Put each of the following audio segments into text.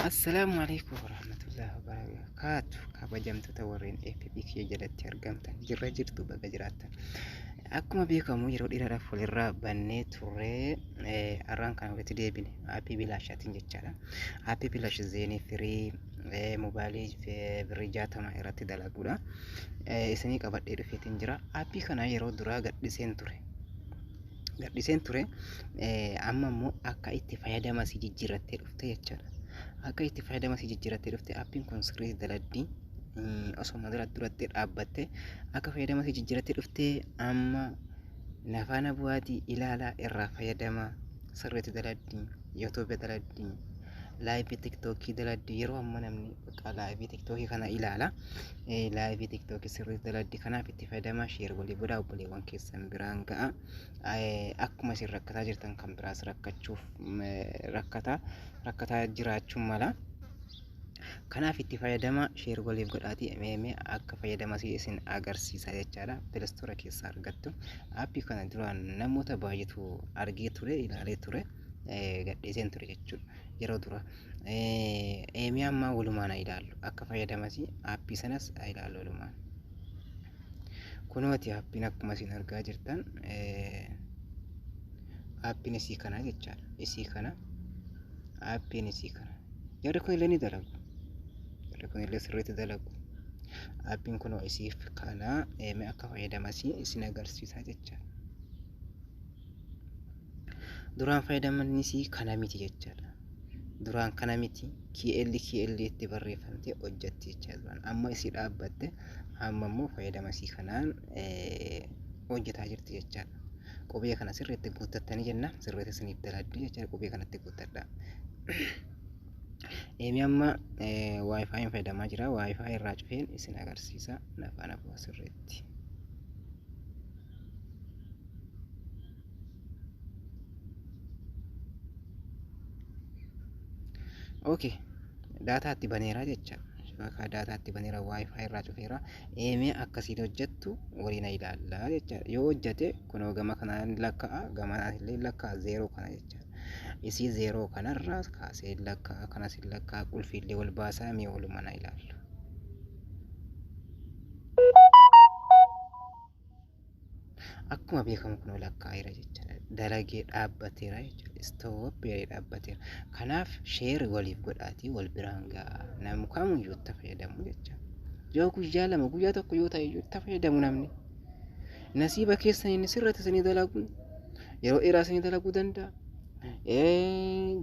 Assalaamu alaikum warahmatullahi wabarakaatu. Kabajamtoota warreen FB kiyya jalatti argamtan, jirra jirtu, baga jiraattan. Akkuma beekamu yeroo dheeraadhaaf walirraa bannee turree, har'aan kana walitti deebine aappii bilaashaatiin jechaadha. Aappii bilaash zeenii firii mobaayilii birrii 60 irratti dalaguudha. Isinii qabadhee dhufeetiin jira. Aappii kana yeroo duraa gadhiseen ture. Gadhiseen ture, amma immoo akka itti fayyadama si jijjiirrattee dhufte jechaadha. Akka itti fayyadama si jijjiirrattee dhufte, aappiin kun sirriitti daladdi. Osoma dura duratti dhaabbatte akka fayyadama si jijjiirrattee dhufte, amma nafaana bu'aatii ilaalaa irraa fayyadama. Sirriitti daladdi, YouTube daladdi, laayivii TikTokii daladdi. Yeroo amma namni bakka laayivii TikTokii kana ilaala. Laayivii TikTokii sirriitti daladdi. Kanaaf itti fayyadama, share walii godhaa, obboleewwan keessan biraan ga'a. Akkuma isin rakkataa jirtan kan biraas rakkachuuf rakkataa rakkataa jiraachuun mala. Kanaaf itti fayyadama, share waliif godhaatii meemee akka fayyadama isin agarsiisa jechaadha. Play Store keessaa argattu. Aappii kana duraan namoota baay'eetu argee ture, ilaalee ture, gadhiiseen ture jechuudha. Yeroo dura. Eemee ammaa walumaan haa ilaallu. Akka fayyadamas aappii sanas haa ilaallu walumaan. Kunooti aappiin akkuma isin argaa jirtan, aappiin isii kana jechaadha. Isii kana, aappiin isii kana. Jarri kun illee ni dalagu. Jarri kun illee sirriitti dalagu. Aappiin kunoo isiif kana, eemee akka fayyadamasii isin agarsiisa jechaadha. Duraan fayyadamanni isii kana miti jechaadha. Duraan kana miti, KL KL itti barreeffamtee hojjetti jechaadha duraan. Amma isii dhaabbatte, amma immoo fayyadama isii kanaan hojjetaa jirti jechaadha. Qubee kana sirriitti guuttattanii jenna, sirriitti isiniif daladdi jechaadha, qubee kanatti guuttadha. Eemi amma WiFi fayyadamaa jira. WiFi irraa cufeen isin agarsiisa. Nafaana bu'a sirriitti. Okay. Daataa itti baneera jecha. Shabakaa daataa itti baneera, WiFi irraa cufeera. Eemee akkasiin hojjettu waliin ilaallaa jecha. Yoo hojjete kunoo gama kanaan lakka'a, gama kanaan illee lakka'a, zeeroo kana jecha. Isii zeeroo kanarraa kaasee lakka'a, kanas lakka'a, qulfii illee wal baasaa, mee walumaan ilaallu. Akkuma beekamu kunoo lakkaa'eera jechaadha. Dalagee dhaabbateera jechuudha. Stop jedhee dhaabbateera. Kanaaf share waliif godhaatii wal biraan ga'a. Namni kamiyyuu itti fayyadamu jecha. Yoo guyyaa 2, guyyaa 1 yoo ta'e iyyuu itti fayyadamu namni. Nasiiba keessan inni sirratti isinii dalagu, yeroo dheeraa isinii dalaguu danda'a.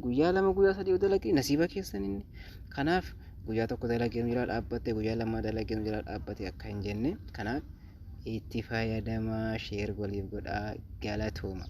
Guyyaa 2, guyyaa 3 yoo dalage nasiiba keessan inni. Kanaaf guyyaa 1 dalagee nu jalaa dhaabbatte, guyyaa 2 dalagee nu jalaa dhaabbate akka hin jenne, kanaaf itti fayyadamaa, share waliif godhaa, galatooma.